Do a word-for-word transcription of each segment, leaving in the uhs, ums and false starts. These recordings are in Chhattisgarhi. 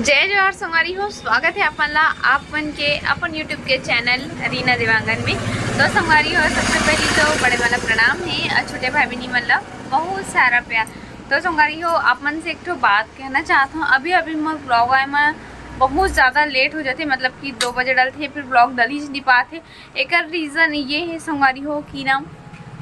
जय जोहार संगवारी हो, स्वागत है अपन ला, आप मन के अपन YouTube के चैनल रीना देवांगन में। तो संगवारी हो, सबसे पहली तो बड़े वाला प्रणाम है और छोटे भाई बहनी मन ला बहुत सारा प्यार। तो संगवारी हो, आप मन से एक ठो बात कहना चाहत हूँ। अभी अभी मोर ब्लॉग आए में बहुत ज़्यादा लेट हो जाते, मतलब कि दो बजे डलते, फिर ब्लॉग डल ही नहीं पाते। एकर रीज़न ये है संगवारी हो कि ना,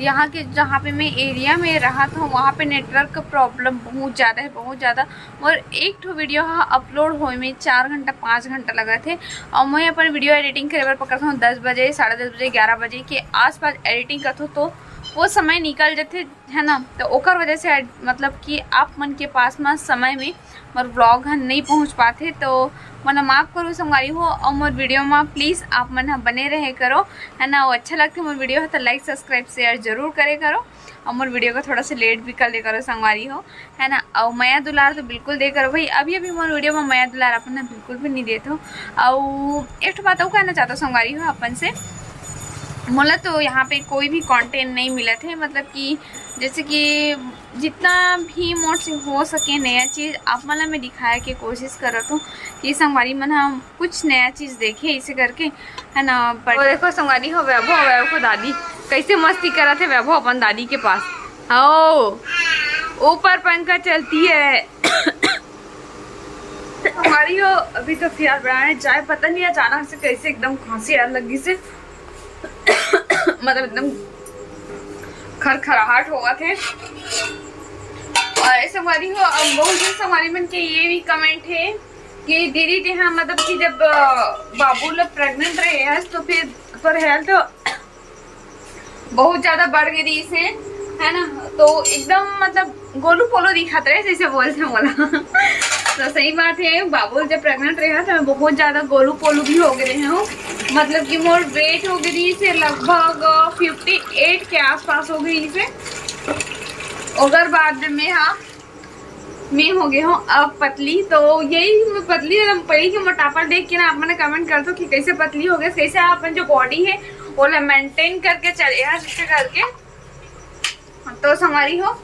यहाँ के जहाँ पे मैं एरिया में रहत हूँ, वहाँ पे नेटवर्क का प्रॉब्लम बहुत ज़्यादा है, बहुत ज़्यादा। और एक ठो वीडियो हा अपलोड होए में चार घंटा पाँच घंटा लगत है। और मैं अपन वीडियो एडिटिंग करे बर पकड़त हूँ दस बजे, साढ़े दस बजे, ग्यारह बजे के आसपास एडिटिंग करत हूँ, तो वो समय निकल जाते, है ना। तो ओकर वजह से एड-, मतलब कि आप मन के पास में समय में मोर ब्लॉग ह नहीं पहुँच पाते, तो मन माफ करो संगवारी हो। और मोर वीडियो में प्लीज आप मन ह बने रहे करो, है ना। वो अच्छा लगते मोर वीडियो है तो लाइक, सब्सक्राइब, शेयर जरूर करे करो। और मोर वीडियो को थोड़ा सा लेट भी कर ले करो संगवारी हो, है ना। और मया दुलार तो बिल्कुल दे करो भाई, अभी अभी मोर वीडियो में मया दुलार अपन ह बिल्कुल भी नहीं देत हो। और एक ठो बात और कहना चाहता हूँ संगवारी हो अपन से, मोला तो यहाँ पे कोई भी कंटेंट नहीं मिलत है, मतलब कि जैसे कि जितना भी मोर से हो सके नया चीज़ आप मन ला मैं दिखाए के कोशिश करत हूँ कि संगवारी मन हम कुछ नया चीज़ देखे इसे करके, है ना। पर वो देखो संगवारी हो, वैभव, वैभव को दादी कैसे मस्ती करत है, वैभव अपन दादी के पास। हो, ऊपर पंखा चलती है। संगवारी हो, अभी तो फिलहाल बनाने जाए, पता नहीं अचानक से कैसे एकदम खांसी आने लगी से। मतलब एकदम खरखराहट होवत है। और संगवारी हो, अब बहुत जन संगवारी मन के ये भी कमेंट है कि दीदी तेहा मतलब कि जब, अ, बाबू लोग प्रेग्नेंट रहे हस तो फिर तोर हेल्थ बहुत ज्यादा बढ़ गई रही से, है ना। तो एकदम मतलब गोलू पोलू दिखत रहे, जैसे बोलते हैं बोला। तो सही बात है, बाबू जब प्रेग्नेंट रहे तो मैं बहुत ज्यादा गोलू पोलू भी हो गए रहे हूँ। मतलब कि मोर वेट हो गई से लगभग फिफ्टी एट के आसपास हो गई से। ओकर बाद में, हाँ, मैं हो गए हूँ अब पतली। तो यही मैं पतली, मतलब पहले के मोटापा देख के ना आप मन कमेंट कर दो कि कैसे पतली हो गए, कैसे अपन जो बॉडी है वो मेंटेन करके चले हैं, जिससे करके। तो संगवारी हो,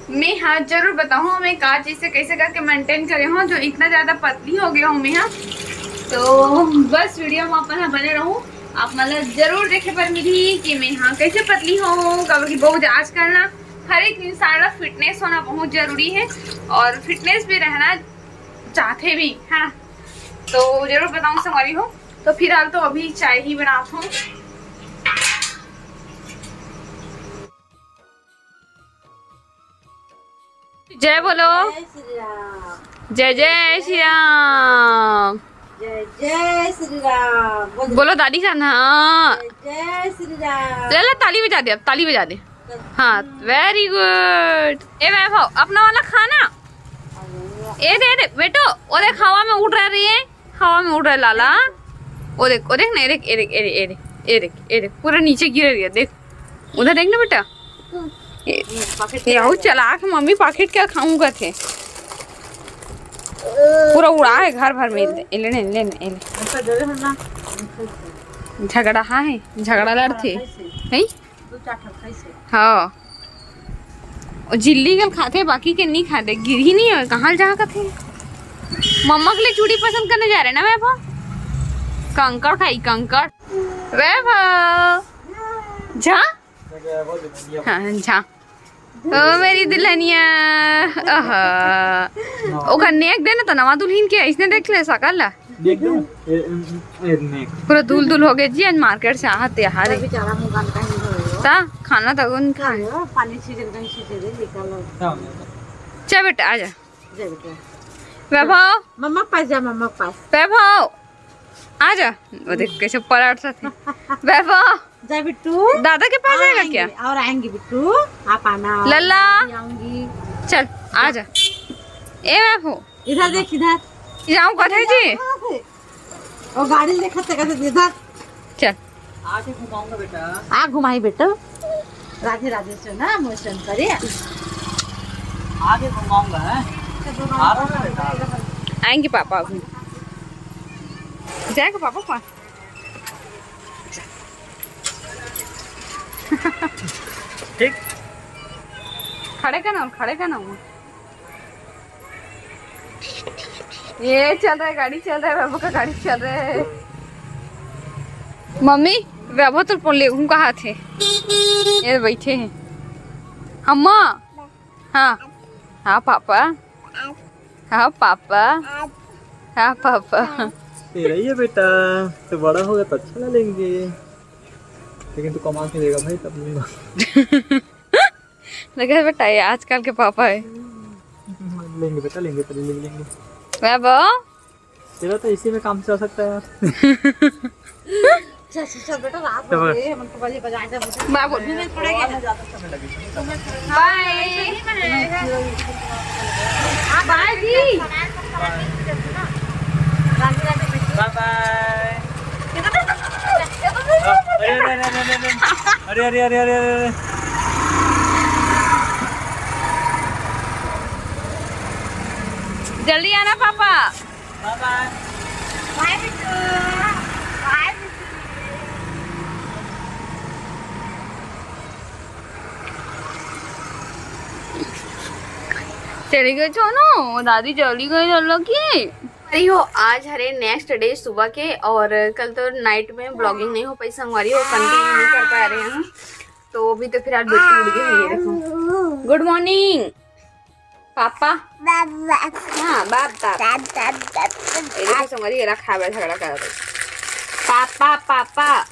मैं हाँ जरूर बताऊँ मैं का चीज से कैसे करके मेंटेन करे हूँ जो इतना ज्यादा पतली हो गया हूँ मैं, हाँ। तो बस वीडियो में अपन हाँ बने रहूँ, आप मन ला जरूर देखे पर मिली कि मैं हाँ कैसे पतली हूँ, काबर कि बहुत आजकल ना हर एक इंसान ला फिटनेस होना बहुत जरूरी है और फिटनेस भी रहना चाहते भी, है ना। तो जरूर बताऊँ संगवारी हो। तो फिलहाल तो अभी चाय ही बनात हूँ। जय बोलो। जय श्री राम। जय जय श्री राम। जय जय श्री राम। बोल। बोलो दादी का ना। जय जय श्री राम। ले ले, ताली बजा दे, अब ताली बजा दे। हाँ, वेरी गुड। ए वैभव, अपना वाला खाना। ए दे, ए दे बेटो, वो देख हवा में उड़ रहा रही है, हवा में उड़ रहा है लाला। वो देख, वो देख ना, ए देख, ए देख, ए देख, ए देख, ए देख, ए देख, पूरा नीचे गिर रही है, देख। उधर देख ना बेटा। ए, पॉकेट ये चला गया। चलाक मम्मी पॉकेट क्या खाऊंगा थे। पूरा उड़ा है घर भर में। ए ले, ए ले, ए ले। अच्छा, दे दे ना। झगड़ा है, झगड़ा लड़थे। कैसे? हैं? दो चार ठो खाई से। हाँ। वो जिल्ली गल खाथे, बाकी के नहीं खाथे। गिरही नहीं है, कहाँ ले जा कथे? मम्मा के लिए चूड़ी पसंद करने जा रहे ना वैभव? कंकड़ खाई, कंकड़। वैभव। झा? हाँ, झा। ओ मेरी दुल्हनिया। आहा। ओकर नेक देना तो नवा दुल्हन के, इसने देख ले सकल ला। देख दो। ए, ए, ए, नेक। पूरा धूल धूल हो गए जी, आज मार्केट से आहा ते आहा रे। बेचारा मुंह कान का ही धोए हो। ता खाना तक उन खाए हो, पानी छींचे, कहीं छींचे दे, निकालो। हाँ। चल बेटा, आ जा। जा बेटा। वैभव। मम्मा के पास जा, मम्मा के पास। वैभव, आ जा। वो देख कैसे पलट सकते। वैभव। जा बिट्टू। दादा के पास और जाएगा आएंगे, क्या? और आएंगे बिट्टू, आप आना। लल्ला। मैं आऊंगी। चल, आ जा। ए बाबू। इधर देख, इधर। जाऊं कथे जी? वो गाड़ी देखत है, कहते इधर। चल। आके घुमाऊंगा बेटा। आ घुमाई बेटा। राधे राधे सुना, मोशन करे। आके घुमाऊंगा, हैं? आ रहा हूँ बेटा। आएंगे पापा अभी। जाएगा पापा कौन? ठीक। खड़े का ना, खड़े का ना। ये चल रहा है, गाड़ी चल रहा है, बाबू का गाड़ी चल रहा है। मम्मी, बाबू तो ले हूँ कहा थे, ये बैठे हैं। अम्मा, हाँ, हाँ पापा, हाँ पापा, हाँ पापा। तेरा ही है बेटा, तो बड़ा होगा तो अच्छा ले लेंगे, लेकिन तू कमा के देगा भाई, तब लूंगा। लगा बेटा, ये आजकल के पापा है। लेंगे बेटा, लेंगे, तेरे लिए भी लेंगे। बाबा, तेरा तो इसी में काम चल सकता है यार। चल, चल, चल बेटा, रात हो गई है, हमको बजे बजा दे, मुझे बाय बोल। बाय। बाय जी। बाय बाय। अरे, अरे, अरे। जल्दी आना पापा। बाय बाय। बाय बिट्टू। बाय बिट्टू। चली गई सोनू, दादी चली गई चलो की। अरे हो, आज हरे नेक्स्ट डे सुबह के, और कल तो नाइट में ब्लॉगिंग नहीं हो पाई संगवारी हो, कंटिन्यू नहीं कर पा रहे हैं, तो अभी तो फिर आज बिट्टू उठ गए हैं। ये देखो, गुड मॉर्निंग पापा। बाबा। हाँ, बाप, बाप। बाप, बाप, बाप, ये देखो, संगवारी, ये रखा है, झगड़ा कर रहे। Papa, papa.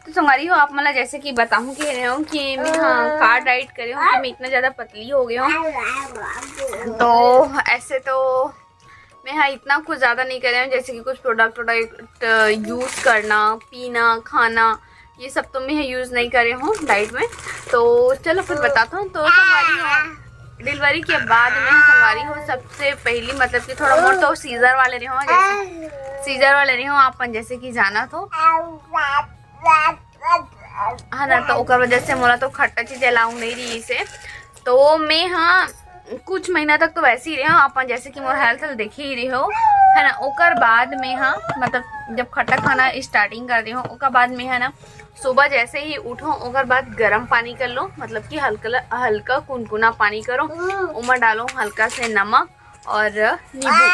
तो संगवारी हो, आप मला जैसे कि बताऊं कि रहे हो कि मैं, हाँ, कार डाइट करे हूँ कि मैं इतना ज़्यादा पतली हो गई हूँ। तो ऐसे तो मैं, हाँ, इतना कुछ ज़्यादा नहीं करे हूँ, जैसे कि कुछ प्रोडक्ट, प्रोडक्ट यूज़ करना, पीना, खाना, ये सब तो मैं यूज़ नहीं करे हूँ डाइट में। तो चलो फिर बताता हूँ। तो संगवारी हो, डिलीवरी के बाद में संगवारी हो, सबसे पहली, मतलब कि थोड़ा बहुत तो सीजर वाले रहे हो, जैसे सीजर वाले रहे हो आप, जैसे कि जाना तो है ना, तो ओकर वजह से मोला तो खट्टा चीज अलाउ नहीं रही से। तो मैं, हाँ, कुछ महीना तक तो वैसे ही रहे हो अपन, जैसे कि मोर हेल्थ देखे ही रहे हो, है ना। ओकर बाद में, हाँ, मतलब जब खट्टा खाना स्टार्टिंग कर दे हो, ओकर बाद में, है ना, सुबह जैसे ही उठो, ओकर बाद गरम पानी कर लो, मतलब कि हल्का, हल्का कुनकुना पानी करो, ओमा डालो हल्का से नमक और नींबू,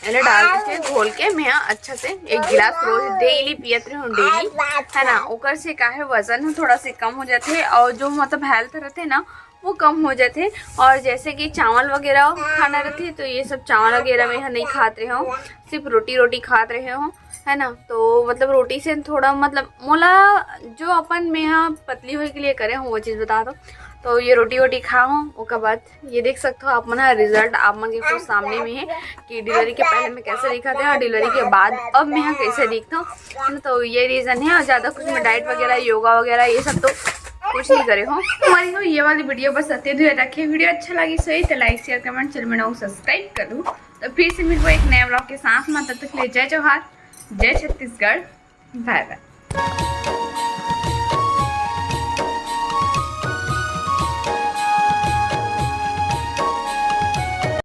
एला डाल के घोल के मैं अच्छा से एक गिलास रोज डेली पियत रही हूँ, डेली, है ना। ओकर से का है, वजन ह थोड़ा से कम हो जाथे और जो, मतलब, हेल्थ रहथे ना, वो कम हो जाथे। और जैसे कि चावल वगैरह खाना रहथे, तो ये सब चावल वगैरह मैं ह नहीं खात रहे हूँ, सिर्फ रोटी, रोटी खात रहे हूँ, है ना। तो मतलब रोटी से थोड़ा, मतलब, मोला जो अपन मैं ह पतली होए के लिए करे हूँ, वो चीज़ बता दो। तो ये रोटी वोटी खा हूँ, ओकर बाद ये देख सकते हो आप मन ह, रिजल्ट आप मन के खुद सामने में है कि डिलीवरी के पहले मैं कैसे दिखत हे और डिलीवरी के बाद अब मैं ह कैसे दिखत हूँ। तो ये रीजन है, और ज़्यादा कुछ मैं डाइट वगैरह, योगा वगैरह, ये सब तो कुछ नहीं करे हो। हमारी हो ये वाली वीडियो बस अतने दूर रखे। वीडियो अच्छा लगी सही तो लाइक, शेयर, कमेंट, चैनल में नवा सब्सक्राइब कर दो। तो फिर से मिलबो एक नया ब्लॉग के साथ में, तब तक के लिए जय जोहार, जय छत्तीसगढ़, बाय बाय।